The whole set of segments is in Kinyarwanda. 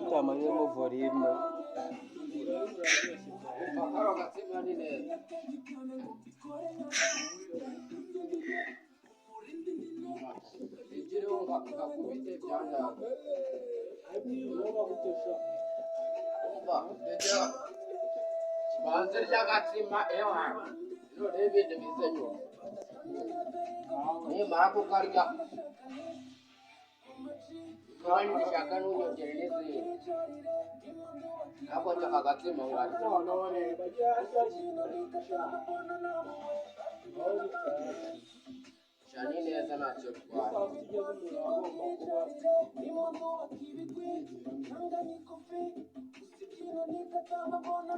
Tutamazemo volume. Kano gatsima ni neza. Ikiriho ngakubite byandaga. Umva, ndekera banze ry'agatsima ewa. Noneho ibindi bize nyuma. Nimara kukarya kandi ndashaka ntunyongere n'izindi. Ariko nshaka agatsima nkarya. Sha ni neza ntacyo bitwaye.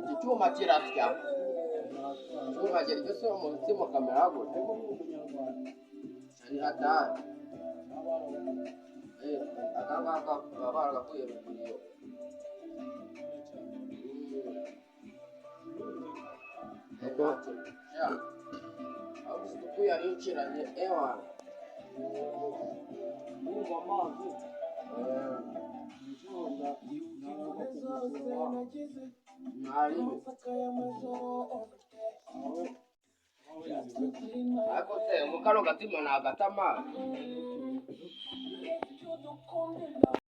Iki cyuma kirasya. Icyuma kirya umutsima ukamera gutya. Sha ni hatari. Eh, aka ngaka baba baragakuye ruguru iyo. Ubwo Sha, aho isuku yari inciranye ewa. Mwarimu. Ariko se mu kano gatsima ni agatama.